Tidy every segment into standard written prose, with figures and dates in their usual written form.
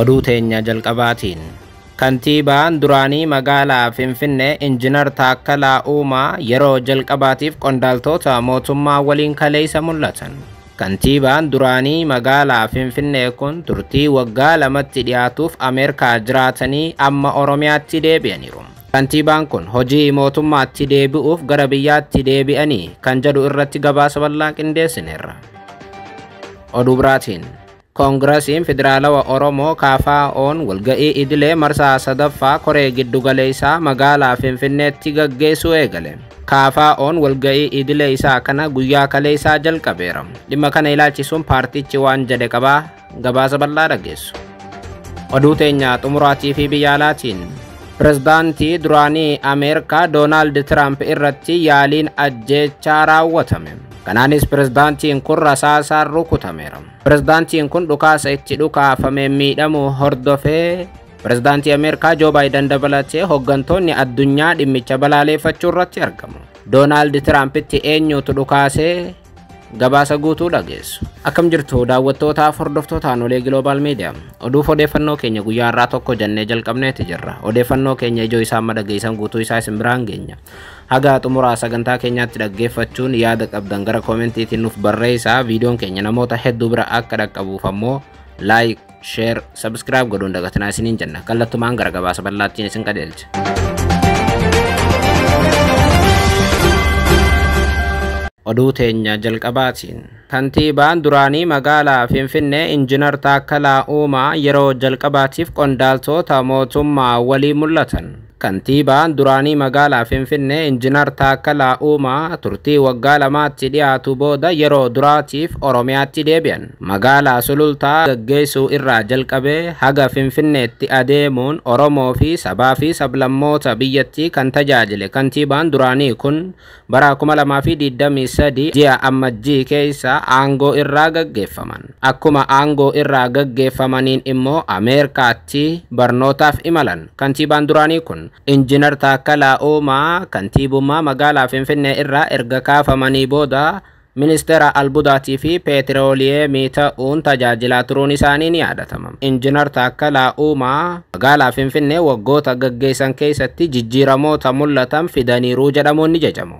Oduu teenya jalqabaatiin. Kantiibaan duraanii magaalaa Finfinnee Injinar Taakkalaa Uumaa yeroo jalqabaatiif qondaaltota mootummaa waliin kaleessa mul'atan. Kantiibaan duraanii magaalaa Finfinnee kun turtii waggaa 2tti dhiyaatuuf Ameerikaa jiraatanii amma Oromiyaatti deebi'aniiru. Kantiibaan kun hojii mootummaatti deebi'uuf gara biyyaatti deebi'anii kan jedhu irratti gabaasa bal'aa qindeessineerra. Oduu biraatiin. Koongirasiin Federaalawa Oromoo KFO'n walga'ii idilee marsaa 3ffaa koree giddugaleessaa magaalaa Finfinneetti gaggeessuu eegale. KFO'n walga'ii idilee isaa kana guyyaa kaleessaa jalqabeera. Dhimma kana ilaalchisuun paartichi waan jedhe qabaa gabaasa bal'aa dhageessu. Oduu teenya xumuraatii fi biyya alaatiin. Pirezidaantii duraanii Ameerikaa Doonaald Tiraamp irratti yaaliin ajjeechaa raawwatame. Kanaanis pirezidaantiin kun rasaasaan rukutameera. Pirezidaantiin kun dhukaasa itti dhukaafame miidhamuu hordofee pirezidaantii Ameerikaa Joo Baayiden dabalatee hooggantoonni addunyaa dhimmicha balaaleffachuu irratti argamu. Doonaald Tiraampitti eenyutu dhukaasee gabaasa guutuu dhageessu. Akkam jirtu daawwattootaaf hordoftootaan Olee Global Media. Oduuf odeeffannoo keenya guyyaa har'aa tokko jennee jalqabneeti jirra. Odeeffannoo keenya ijoo isaa amma dhageessan guutuu isaa isin biraan geenya. Haga xumuraa sagantaa keenyaatti dhaggeeffachuun yaada qabdan gara koomentiitiin nuuf barreessaa. Viidiyoon keenya namoota hedduu bira akka dhaqqabuuf ammoo like, share, subscribe godhuun dagatinaa isiniin jenna. Kallattumaan gara gabaasa bal'aattiin isin qajeelcha. Oduu teenya jalqabaatiin. Kantiibaan duraanii magaalaa Finfinnee Injinar Taakkalaa Uumaa yeroo jalqabaatiif qondaaltota mootummaa waliin mul'atan. Kantiibaan duraanii magaalaa Finfinnee Injinar Taakkalaa Uumaa turtii waggaa 2tti dhiyaatu booda yeroo duraatiif Oromiyaatti deebi'an. Magaalaa Sulultaa gaggeessuu irraa jalqabee haga Finfinneetti adeemuun Oromoo fi sabaa fi sablammoota biyyattii kan tajaajile kantiibaan duraanii kun bara 2023 ji'a Ammajjii keessa aangoo irraa gaggeeffaman. Akkuma aangoo irraa gaggeeffamaniin immoo Ameerikaatti barnootaaf imalan. Kantiibaan duraanii kun Injinar Taakkalaa Uumaa kantiibummaa magaalaa Finfinnee irraa erga kaafamanii booda ministeera albudaatii fi peetirooliyeemii ta'uun tajaajilaa turuun isaanii ni yaadatama. Injinar Taakkalaa Uumaa magaalaa Finfinnee waggoota gaggeessan keessatti jijjiiramoota mul'atan fidaniiruu jedhamuun ni jajamu.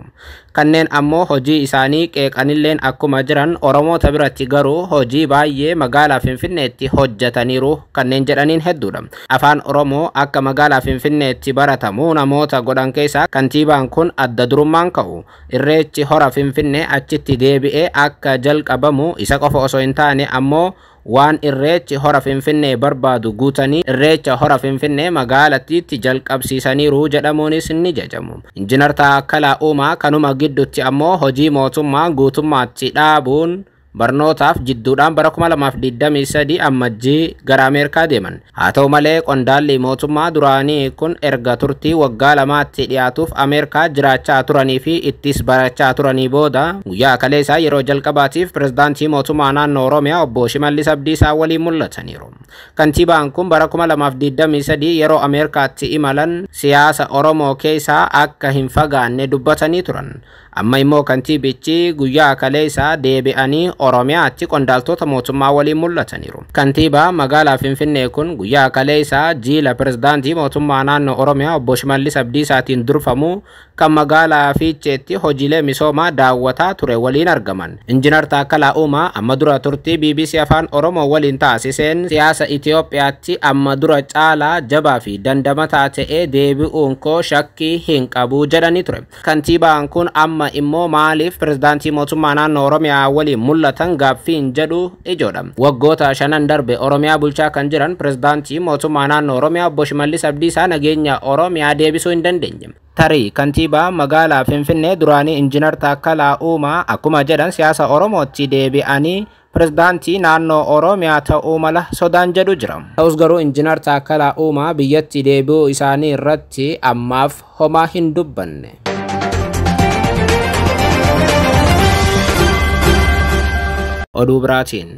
Kanneen ammoo hojii isaanii qeeqanilleen akkuma jiran Oromoota biratti garuu hojii baay'ee magaalaa Finfinneetti hojjetaniiru kanneen jedhaniin hedduudha. Afaan Oromoo akka magaalaa Finfinneetti baratamu namoota godhan keessaa kantiibaan kun adda durummaan ka'u. Irreechi hora Finfinnee achitti deebi'ee akka jalqabamu isa qofa osoo hin taane ammoo waan irreechi hora Finfinnee barbaadu guutanii irreecha hora Finfinnee magaalattiitti jalqabsiisaniiru jedhamuunis ni jajamu. Injinar Taakkalaa Uumaa kanuma gidduutti ammoo hojii mootummaa guutummaatti dhaabuun barnootaaf jidduudhaan bara 2023 Ammajjii gara Ameerikaa deeman. Haa ta'u malee qondaalli mootummaa duraanii kun erga turtii waggaa 2tti dhiyaatuuf Ameerikaa jiraachaa turanii fi ittis barachaa turanii booda guyyaa kaleessaa yeroo jalqabaatiif pirezidaantii mootummaa naannoo Oromiyaa obbo Shimallis Abdiisaa waliin mul'ataniiru. Kantiibaan kun bara 2023 yeroo Ameerikaatti imalan siyaasa Oromoo keessaa akka hin fagaanne dubbatanii turan. Amma immoo kantiibichi guyyaa kaleessaa deebi'anii Oromiyaatti qondaaltota mootummaa waliin mul'ataniiru. Kantiibaa magaalaa Finfinnee kun guyyaa kaleessaa jiila pirezidaantii mootummaa naannoo Oromiyaa obbo Shimallis Abdiisaatiin durfamu kan magaalaa Fiicheetti hojiilee misoomaa daawwataa ture waliin argaman. Injinar Taakkalaa Uumaa amma dura turtii BBC Afaan Oromoo waliin taasiseen siyaasa Itoophiyaatti amma dura caalaa jabaa fi dandamataa ta'ee deebi'uun koo shakkii hin qabu jedhanii ture. Kantiibaan kun amma immoo maaliif pirezidaantii mootummaa naannoo Oromiyaa waliin mul'atan gaaffiin jedhu ijoodha. Waggoota 5 darbe Oromiyaa bulchaa kan jiran pirezidaantii mootummaa naannoo Oromiyaa obbo Shimallis Abdiisaa nageenya Oromiyaa deebisuu hin dandeenye. Tarii kantiibaa magaalaa Finfinnee duraanii Injinar Taakkalaa Uumaa akkuma jedhan siyaasa Oromootti deebi'anii pirezidaantii naannoo Oromiyaa ta'uu mala sodaan jedhu jira. Ta'us garuu Injinar Taakkalaa Uumaa biyyatti deebi'uu isaanii irratti ammaaf homaa hin dubbanne. Oduu biraatiin.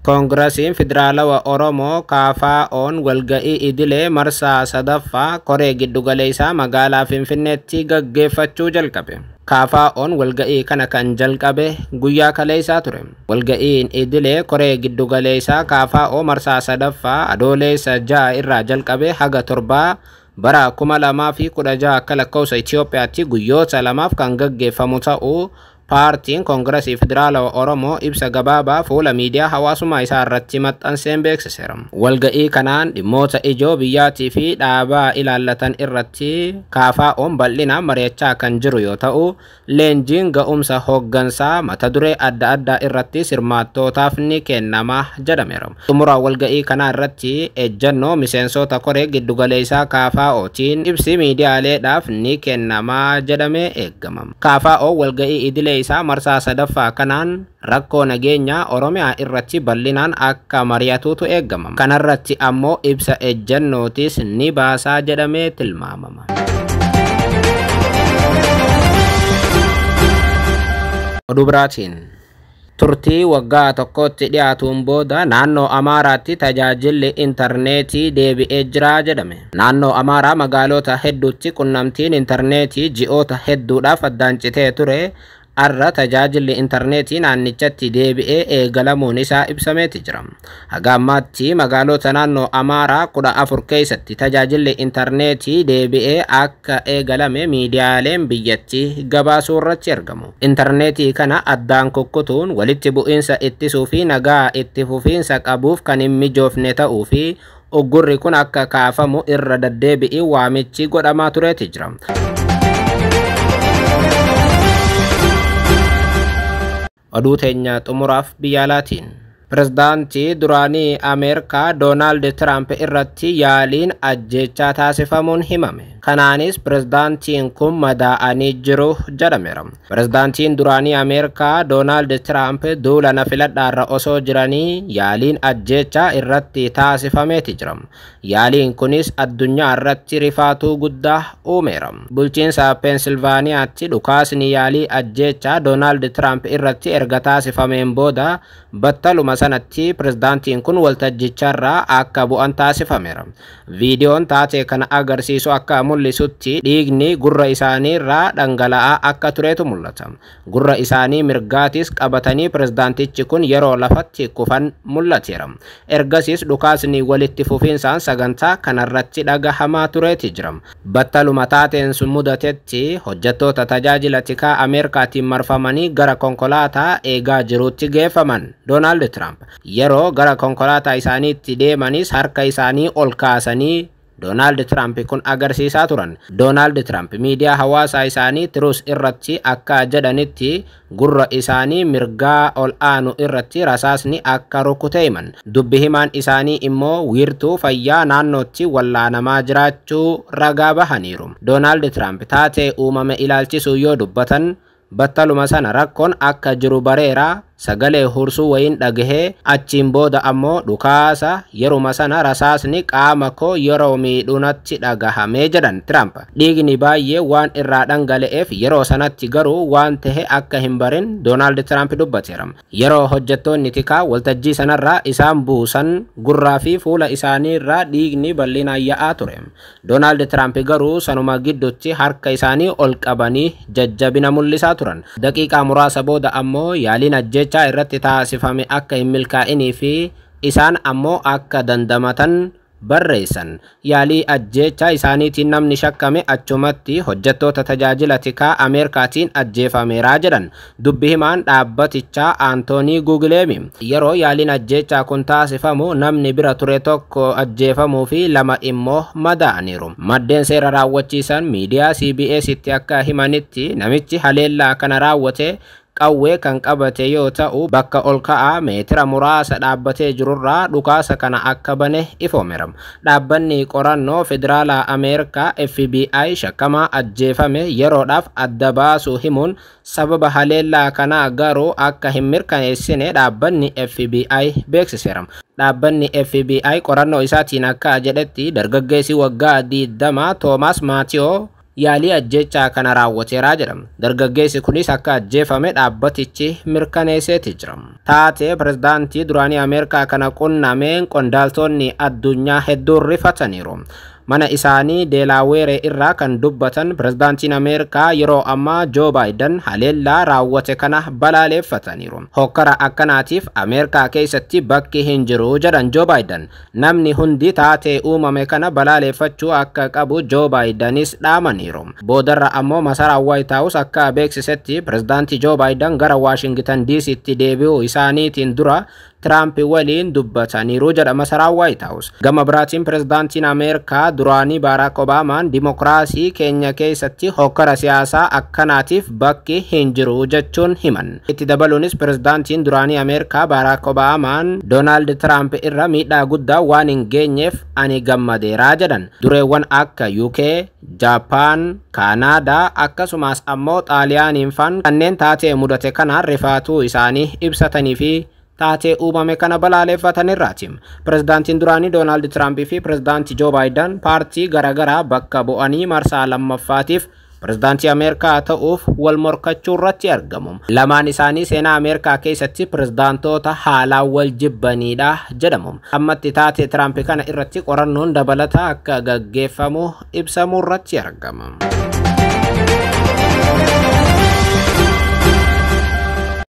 Koongirasiin Federaalawa Oromoo KFO'n walga'ii idilee marsaa sadaffaa koree giddugaleessaa magaalaa Finfinneetti gaggeeffachuu jalqabe. KFO'n walga'ii kana kan jalqabe guyyaa kaleessaa ture. Walga'iin idilee koree giddugaleessaa KFO marsaa sadaffaa Adoolessa 6 irraa jalqabe haga 7 bara 2016 akka lakkoofsa Itoophiyaatti guyyoota lamaaf kan gaggeeffamu ta'uu paartiin Koongirasii Federaalawa Oromoo ibsa gabaabaa fuula miidiyaa hawaasummaa isaa irratti maxxanseen beeksiseera. Walga'ii kanaan dhimmoota ijoo biyyaatii fi dhaabaa ilaallatan irratti KFO'n bal'inaan mari'achaa kan jiru yoo ta'u, leenjiin ga'umsa hooggansaa mata duree adda addaa irratti hirmaattootaaf ni kennama jedhameera. Xumura walga'ii kanaa irratti ejjennoo miseensota koree giddugaleessaa KFO'tiin ibsi miidiyaaleedhaaf ni kennama jedhamee eegama. KFO walga'ii idilee isaa marsaa sadaffaa kanaan rakkoo nageenyaa Oromiyaa irratti bal'inaan akka mari'atuutu eegama. Kanarratti ammoo ibsa ejjennootis ni baasaa jedhamee tilmaamama. Oduu biraatiin turtii waggaa tokkotti dhiyaatuun booda naannoo Amaaraatti tajaajilli intarneetii deebi'ee jira jedhame. Naannoo Amaaraa magaalota hedduutti qunnamtiin intarneetii ji'oota hedduudhaaf addaan citee ture. Arra tajaajilli intarneetii naannichatti deebi'ee eegalamuun isaa ibsameeti jira. Haga ammaatti magaalota naannoo Amaaraa 14 keessatti tajaajilli intarneetii deebi'ee akka eegalame miidiyaaleen biyyattii gabaasuu irratti argamu. Intarneetii kana addaan kukkutuun walitti bu'iinsa ittisuu fi nagaa itti fufiinsa qabuuf kan hin mijoofne ta'uu fi uggurri kun akka kaafamu irra deddeebi'ii waamichi godhamaa tureeti jira. Oduu teenya xumuraaf biyya alaatiin. Pirezidaantii duraanii Ameerikaa Doonaald Tiraamp irratti yaaliin ajjeechaa taasifamuun himame. Kanaanis pirezidaantiin kun madaa'anii jiru jedhameera. Pirezidaantiin duraanii Ameerikaa Doonaald Tiraamp duula na filadhaarra osoo jiranii yaaliin ajjeechaa irratti taasifameeti jira. Yaaliin kunis addunyaa irratti rifaatuu guddaa uumeera. Bulchiinsa Peensilvaaniyaatti dhukaasni yaalii ajjeechaa Doonaald Tiraamp irratti erga taasifameen booda battaluma sanatti pirezidaantiin kun waltajjicharraa akka bu'an taasifameera. Viidiyoon taatee kana agarsiisu akka mul'isutti dhiigni gurra isaaniirraa dhangala'aa akka turetu mul'ata. Gurra isaanii mirgaatis qabatanii pirezidaantichi kun yeroo lafatti kufan mul'ateera. Ergasiis dhukaasni walitti fufiinsaan sagantaa kanarratti dhagahamaa tureeti jira. Battaluma taateen sun mudatetti hojjettoota tajaajila tikaa Ameerikaatiin marfamanii gara konkolaataa eegaa jirutti geeffaman. Doonaald Tiraamp yeroo gara konkolaataa isaaniitti deemanis harka isaanii ol kaasanii Doonaald Tiraamp kun agarsiisaa turan. Doonaald Tiraamp miidiyaa hawaasaa isaanii Tiruus irratti akka jedhanitti gurra isaanii mirgaa ol aanu irratti rasaasni akka rukute himan. Dubbi himaan isaanii immoo wiirtuu fayyaa naannootti wallaanamaa jiraachuu ragaa bahaniiru. Doonaald Tiraamp taatee uumame ilaalchisuu yoo dubbatan battaluma sana rakkoon akka jiru bareera, sagalee hursuu wayiin dhagahee achiin booda ammoo dhukaasa yeruma sana rasaasni qaama koo yeroo miidhunatti dhagahamee jedhan Tiraamp. Dhiigni baay'ee waan irraa dhangala'eef yeroo sanatti garuu waan tahe akka hin barin Doonaald Tiraamp dubbateera. Yeroo hojjettoonni tikaa waltajjii sanarraa isaan buusan gurraa fi fuula isaaniirraa dhiigni bal'inaan yaa'aa ture. Doonaald Tiraamp garuu sanuma gidduutti harka isaanii ol qabanii jajjabina mul'isaa turan. Daqiiqaa muraasa booda ammoo yaaliin ajjeechaa irratti taasifame akka hin milkaa'inii fi isaan ammoo akka dandamatan barreessan. Yaalii ajjeechaa isaaniitiin namni shakkame achumatti hojjettoota tajaajila tikaa Ameerikaatiin ajjeefameeraa jedhan. Dubbi himaan dhaabbatichaa Aantoonii Gugileemi. Yeroo yaaliin ajjeechaa kun taasifamu namni bira ture tokko ajjeefamuu fi lama immoo madaa'aniiru. Maddeen seera raawwachiisan miidiyaa CBS'tti akka himanitti namichi haleellaa kana raawwate qawwee kan qabate yoo ta'u bakka ol ka'aa meetira muraasa dhaabbatee jirurraa dhukaasa kana akka bane ifoomeera. Dhaabbanni qorannoo federaalaa Ameerikaa FBI shakkamaa ajjeefame yeroodhaaf adda baasuu himuun sababa haleellaa kanaa garuu akka hin mirkaneessine dhaabbanni FBI beeksiseera. Dhaabbanni FBI qorannoo isaatiin akka jedhetti dargaggeessi waggaa 20 Toomaas Maatiyoo yaalii ajjeechaa kana raawwateeraa jedhama. Dargaggeessi kunis akka ajjeefame dhaabbatichi mirkaneesseeti jira. Taatee pirezidaantii duraanii Ameerikaa kana qunnameen qondaaltonni addunyaa hedduun rifataniiru. Mana isaanii Deelaaweere irraa kan dubbatan pirezidaantiin Ameerikaa yeroo ammaa Joo Baayiden haleellaa raawwate kana balaaleffataniiru. Hokkara akkanaatiif Ameerikaa keessatti bakki hin jiru jedhan Joo Baayiden. Namni hundi taatee uumame kana balaaleffachuu akka qabu Joo Baayidenis dhaamaniiru. Boodarra ammoo masaraa White House akka beeksisetti pirezidaantii Joo Baayiden gara Waashingitan DC'tti deebi'uu isaaniitiin dura Tiraamp waliin dubbataniiru jedha masaraa White House. Gama biraatiin pirezidaantiin Ameerikaa duraanii Baaraak Obaamaan dimokiraasii keenya keessatti hokkara siyaasaa akkanaatiif bakki hin jiru jechuun himan. Itti dabaluunis pirezidaantiin duraanii Ameerikaa Baaraak Obaamaan Doonaald Tiraamp irra miidhaa guddaa waan hin geenyeef ani gammadeeraa jedhan. Dureewwan akka UK, Jaapaan, Kaanaadaa akkasumas ammoo Xaaliyaaniin faan kanneen taatee mudate kanaan rifaatuu isaanii ibsatanii fi taatee uumame kana balaaleffatanirraati. Pirezidaantiin duraanii Doonaald Tiraamp fi pirezidaantii Joo Baayiden paartii garaagaraa bakka bu'anii marsaa lammaffaatiif pirezidaantii Ameerikaa ta'uuf wal morkachuu irratti argamu. Lamaan isaanii seenaa Ameerikaa keessatti pirezidaantoota haalaan wal jibbanidha jedhamu. Ammatti taatee Tiraamp kana irratti qorannoon dabalataa akka gaggeeffamu ibsamuu irratti argama.